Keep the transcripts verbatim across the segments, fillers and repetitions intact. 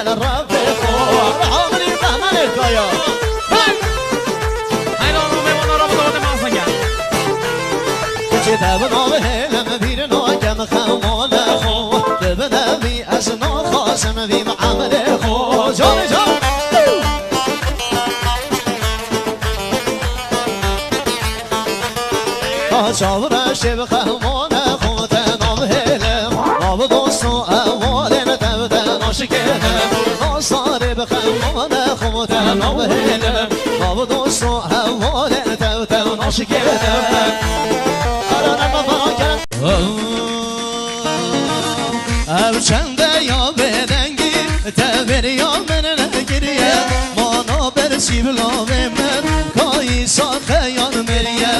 Li Rebbê xwe, amrî qemerê kaya. Hey! Heyran û mêwana Rabû dawetê masa gel. Kişê te bi navê hêlim bîr nakem xemane xwe. Di binevî ez naxwasim vîm emrê xwe. Canê can. Çavreşê bi xemane xwe te nav hêlim, nav dost û hevalên te bi te naşikênim. Nazarê bi xemane xwe te nav hêlim, nav dost û hevalên te bi te naşikênim. Ara ne baba gel. Ev çende ya bêdengî, te bêriya min nekiriye. Mana bersî bi lavê min, kayî saxeyan miriye.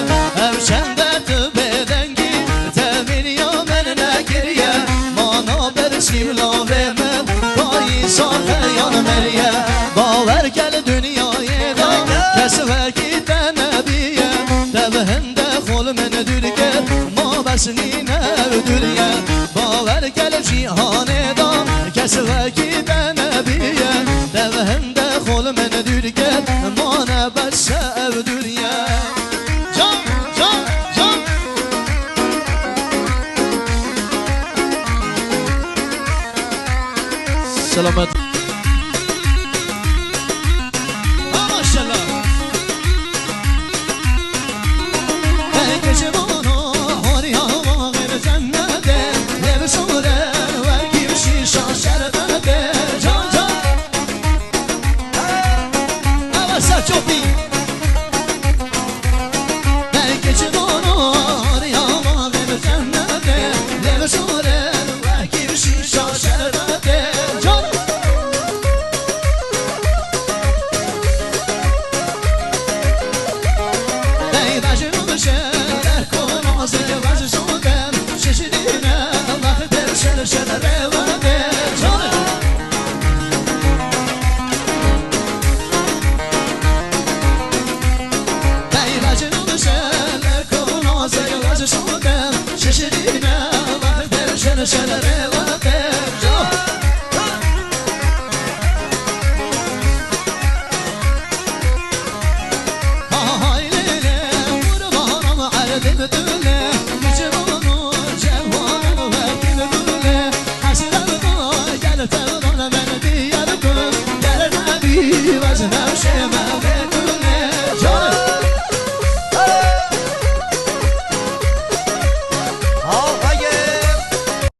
Ev çende tu bêdengî, te bêriya min nekiriye. Mana bersî bi lavê min, kayî saxeyan miriye. Bawer ke li dinyayê de kes wekî te nebiye. Te bi hinde xol min dûr kir, ma bes nîne ev dûriye. Bawer ke li cîhanê de kes wekî te nebiye. Te bi hinde xol min dûr kir, ma ne bes ev dûriye. Can, can, can. Selamet. Ha, maşallah. Hey, gece bana hor ya bağır cennete, ne bir sure ve kim şişa şerbete. Can, can. Ama sen çok iyi. Belki çidono ya bağır cennete, ne bir sure ve kim şişa şerbete. Can.